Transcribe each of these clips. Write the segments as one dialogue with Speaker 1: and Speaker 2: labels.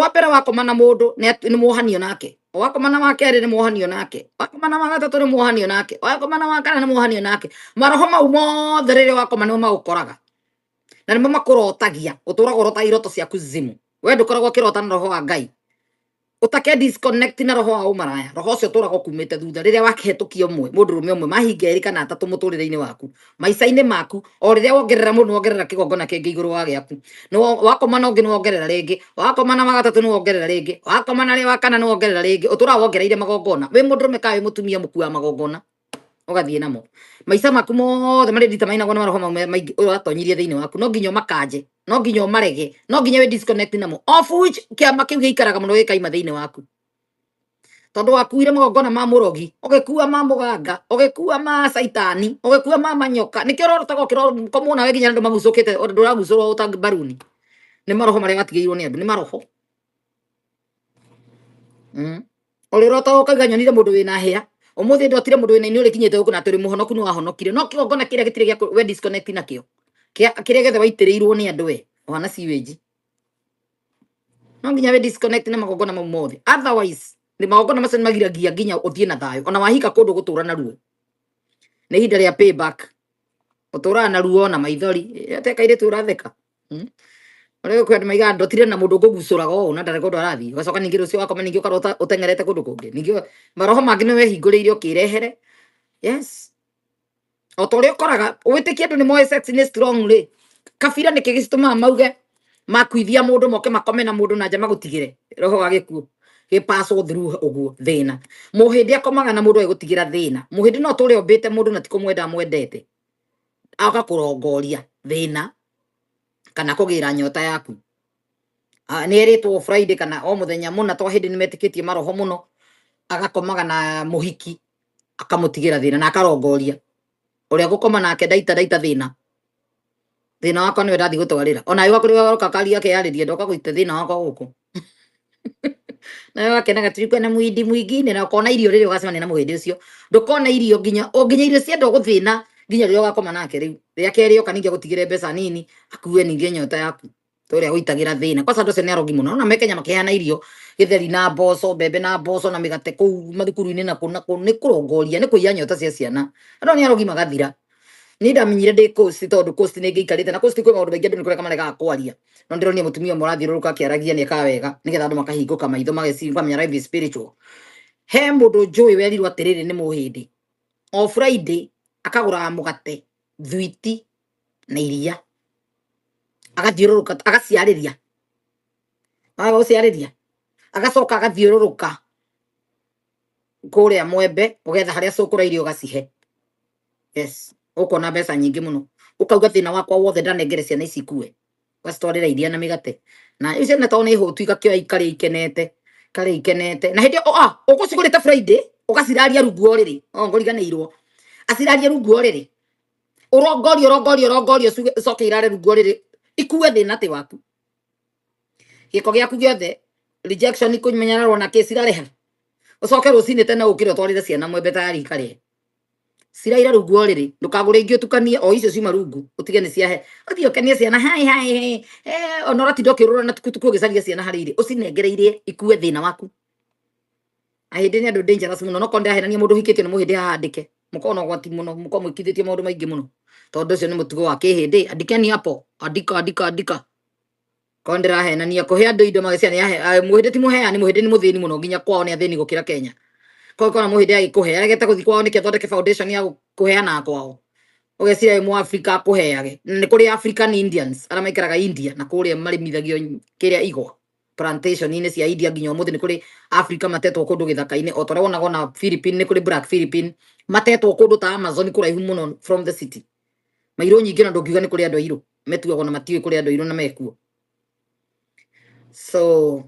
Speaker 1: Tondũ wa mbere wakoma na mũndũ nĩ mwohanio nake, wakoma na wa kerĩ nĩ mwohanio nake, wakoma na wa gatatũ nĩ mwohanio nake, wakoma na wa kana nĩ mwohanio nake. Maroho mau mothe rĩrĩa wakoma nĩmo magũkoraga na nĩmo makũrotagia. Ũtũraga ũrotaga iroto ciaku zimu. We ndũkoragwo ũkĩrota na roho wa Ngai, ũtake disconnect na roho wa ũmaraya. Roho ũcio ũtũraga ũkumĩte thutha rĩrĩa wakĩhetũkia ũmwe, mũndũrũme ũmwe, mahinga erĩ kana atatũ mũtũrĩre-inĩ waku, maica-inĩ maku. O rĩrĩa wongerera mũndũ, wongerera kĩgongona kĩngĩ igũrũ wa gĩaku. Wakoma na ũngĩ nĩ wongerera rĩngĩ, wakoma na wa gatatũ nĩ wongerera rĩngĩ, wakoma na wa kana nĩ wongerera rĩngĩ. Ũtũraga wongereire magongona. Wĩ mũndũrũme kana wĩ mũtumia, mũkuaga magongona ũgathiĩ namo maica maku mothe marĩa nditamainagwo nĩ maroho mau maingĩ ũratonyirie thĩinĩ waku. No nginya ũmakanje, no nginya ũmarege, no nginya wĩ disconnect namo, of which kĩama kĩu gĩikaraga mũno gĩkaima thĩinĩ waku, tondũ wakuire magongona ma mũrogi, ũgĩkua ma mũganga, ũgĩkua ma caitani, ũgĩkua ma manyoka. Nĩkĩo ũrotaga ũkĩkomwo nawe nginya andũ magucũkĩte, ndũragucũrwo ta mbaruni. Nĩ maroho marĩa watigĩirwo nĩ andũ, nĩ maroho. Ũrĩ ũrota ũkauga, "Nyonire mũndũ wĩna hĩa ũmũthĩ, ndotire mũndũ wĩna ini ũrĩkinyĩte gũkũ," na tũrĩ mũhonoku, nĩ wahonokire, no kĩgongona kĩrĩa gĩtirĩ gĩa we disconnect nakĩo, kĩrĩa gĩothe waitĩrĩirwo nĩ andũ, we ũhana sewage. No nginya we disconnect na magongona mau mothe, otherwise nĩ magongona macio nĩ magiragia nginya ũthiĩ na thayũ. Ona wahika kũndũ, gũtũra na ruo nĩ ihinda rĩa payback. Ũtũraga na ruo na maithori. Ate kairĩtu ũratheka. Ũrĩa kwĩ andũ maigaga, "Ndotire na mũndũ ngũgucũraga ũũ na ndarĩ kũndũ arathiĩ." Ũgacoka ningĩ rũciũ wakoma, ningĩ ũkarota ũteng'erete kũndũ kũngĩ, ningĩ maroho mangĩ nĩ wehingũrĩire ũkĩrehere. Yes, o ta ũrĩa ũkoraga wĩtĩkie andũ nĩ moĩ sex nĩ strong rĩ, kabira nĩkĩ gĩcitũmaga mauge makuithia mũndũ moke makome na mũndũ na nja magũtigĩre roho wa gĩkuũ gĩpaswo through ũguo thĩna. Mũhĩndĩ akomaga na mũndũ agĩgũtigĩra thĩna. Mũhĩndĩ no tũrĩa ũmbĩte mũndũ na ti kũmwenda amwendete, agakũrongoria thĩna kana kũgĩra nyota yaku. Ah, nĩ erĩtwo Friday kana o mũthenya mũna, to hĩndĩ nĩ metĩkĩtie maroho mũno, agakomaga na mũhiki akamũtigĩra thĩna na akarongoria ũrĩa gũkoma nake. Ndaita ndaita thĩna, thĩna wakwa nĩwe ndathiĩ gũtwarĩra. Ona ũga kũrĩ waroka karia akeyarĩria, ndoka gũita thĩna wakwa gũkũ. Nawe wakenaga tulikuwa na mwindi mwingine, na ũkona irio rĩrĩa ũgacemania na mũhĩndĩ ũcio, ndũkona irio nginya o nginya irio cienda gũthĩna nginya rĩrĩa ũgakoma nake. Rĩu rĩa kerĩ oka ningĩ agũtigĩre mbeca nini, akue ningĩ nyota yaku tũrĩa gũitagĩra thĩna. Kwanza andũ acio nĩ arogi mũno. Ona me Kenya makĩheana irio, gĩtheri na mboco, mbembe na mboco na mĩgate kũu mathukuru-inĩ na kũ na kũ, nĩ kũrongoria, nĩ kũiya nyota cia ciana. Andũ nĩ arogi magathira. Niĩ ndamenyire ndĩ coast, tondũ coast nĩ ngĩikarĩte na coast kwĩ maũndũ maingĩ andũ nĩ kũreka maregaga kwaria. No ndĩronire mũtumia ũmwe ũrathiũrũrũka akĩaragia, nĩ ekaga wega nĩgetha andũ makahingũka maitho, mageciria, makamenya life is spiritual. He mũndũ njũĩ werirwo atĩrĩrĩ nĩ mũhĩndĩ, o Friday akagũraga mũgate, thwiti na iria, agathiũrũrũka agaciarĩria, aga gũciarĩria, agacoka agathiũrũrũka kũrĩa Mwembe ũgetha harĩa cũkũra irio ũgacihe. Yes, ũkona mbeca nyingĩ mũno. Ũkauga, "Thĩna wakwa wothe ndanengere ciana ici ikue." Ũgacitwarĩra iria na mĩgate, na icio ciana tondũ nĩ hũtu igakĩoya ikarĩa ikenete, ikarĩa ikenete. Na hĩndĩ ĩyo ah, ũgũcigũrĩte Friday, ũgaciraria rungu wa ũrĩrĩ. O ngũriganĩirwo, acirarie rungu wa ũrĩrĩ, ũrongorie, ũrongorie, ũrongorie, ũcoke irare rungu wa ũrĩrĩ ikue thĩna tĩ waku, gĩko gĩaku gĩothe, rejection, kũmenyererwo na kĩ cirarĩha. Ũcoke rũcinĩ tene ũkĩre ũtwarĩre ciana Mwembe tayari ikarĩe ciraira rungu wa ũrĩrĩ. Ndũkagũre ingĩ, ũtukanie o icio ciuma rungu, ũtige nĩ ciahe, ũthiĩ ũkenie ciana. Hai hai hai, ona ũratinda ũkĩũrũra na tukutuku ũgĩcaria ciana harĩa irĩ, ũcinengereirie ikue thĩna waku. Ahĩndĩ nĩ andũ dangerous mũno. No korwo ndĩrahenania, mũndũ ũhikĩtio nĩ mũhĩndĩ haha andĩke, mũkorwo na ũgwati mũno, mũkorwo mwĩkithĩtie maũndũ maingĩ mũno, tondũ ũcio nĩ mũtugo wa kĩhĩndĩ. Andikeni hapo, andika, andika, andika korwo ndĩrahenania. Kũhe andũ indo magĩcia nĩ mũhĩndĩ ti mũheani. Mũhĩndĩ nĩ mũthĩni mũno, nginya kwao nĩ athĩni gũkĩra Kenya. Koguo kona mũhĩndĩ agĩkũhe, aregete gũthiĩ kwao nĩkĩ? Athondeke foundation ya kũheanaga kwao. Ũgeciria wĩ Mũafrika akũheage? Na nĩ kũrĩ African Indians arĩa maikaraga India na kũrĩa marĩmithagio kĩrĩa igwa plantation-inĩ cia India. Nginya ũmũthĩ nĩ kũrĩ Africa matetwo kũndũ gĩthaka-inĩ, o ta ũrĩa wonaga ona Philippine nĩ kũrĩ Black Philippine, matetwo kũndũ ta Amazon kũraihu mũno from the city. Mairũ nyingĩ na ndũngiuga nĩ kũrĩ andũ airũ, metuagwo na matiũĩ kũrĩ andũ airũ na mekuo. So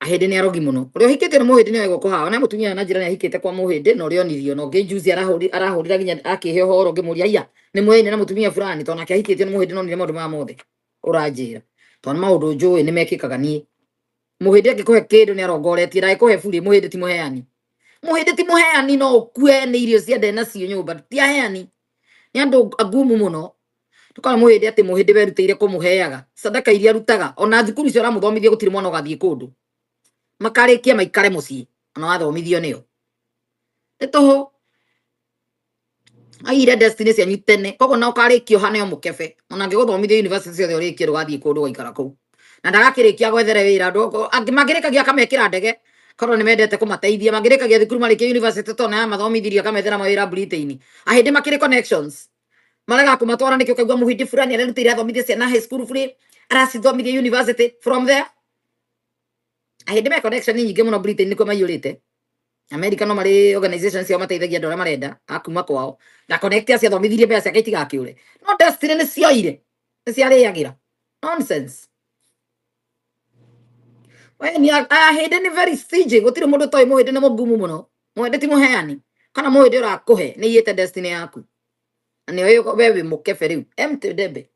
Speaker 1: ahĩndĩ nĩ arogi mũno. Ũrĩa ũhikĩtio nĩ mũhĩndĩ nĩ oĩ kũhaha. Ona mũtumia na njĩra nĩ ahikĩte kwa mũhĩndĩ na ũrĩa onirio na ũngĩ juzi arahũrira nginya akĩhe ũhoro ngĩmũria, "Aya nĩ mwene na mũtumia fulani?" Tondũ nake ahikĩtio nĩ mũhĩndĩ, no nire maũndũ maya mothe ũranjĩra, tondũ nĩ maũndũ njũĩ nĩ mekĩkaga. Niĩ mũhĩndĩ angĩkũhe kĩndũ nĩ arongoretie, ndagĩkũhe burĩ. Mũhĩndĩ ti mũheani, mũhĩndĩ ti mũheani. No ũkue nĩ irio cia nde nacio nyũmba, ti aheani, nĩ andũ agumu mũno. Ndũkona mũhĩndĩ atĩ mũhĩndĩ werutĩire kũmũheaga sadaka iria arutaga, ona thukuru icio aramũthomithia gũtirĩ mwana ũgathiĩ kũndũ, makarĩkia maikare mũciĩ ona wathomithio nĩo nĩ tũhũ. Aire destiny cianyu tene, koguo na ũkarĩkio haneo mũkebe, ona angĩgũthomithia university ciothe ũrĩkie, ndũgathiĩ kũndũ, ũgaikara kũu na ndagakĩrĩkia gwethere wĩra. Andũ angĩ mangĩrĩkagia akamekĩra ndege, korwo nĩ mendete kũmateithia, mangĩrĩkagia thukuru marĩkie university, tondũ nĩ amathomithirie, akamethera mawĩra Britain. Ahĩndĩ makĩrĩ connections marega kũmatwara nĩkĩo ũkaigua mũhĩndĩ fulani arerutĩire athomithie ciana high school free, aracithomithia university from there. Ahĩndĩ me connection nyingĩ mũno Britain, nĩkuo maiyũrĩte. America no marĩ organization ciao mateithagia andũ arĩa marenda akuma kwao na connect acio athomithirie, mbeca ciake itigakĩũre. No destiny nĩ cioire, nĩ ciarĩagĩra nonsense. We ni ahĩndĩ nĩ very stingy, gũtirĩ mũndũ toĩ mũhĩndĩ nĩ mũgumu mũno. Mũhĩndĩ ti mũheani, kana mũhĩndĩ ũrakũhe nĩ iyĩte destiny yaku na nĩoĩ we wĩ mũkebe rĩu empty debe.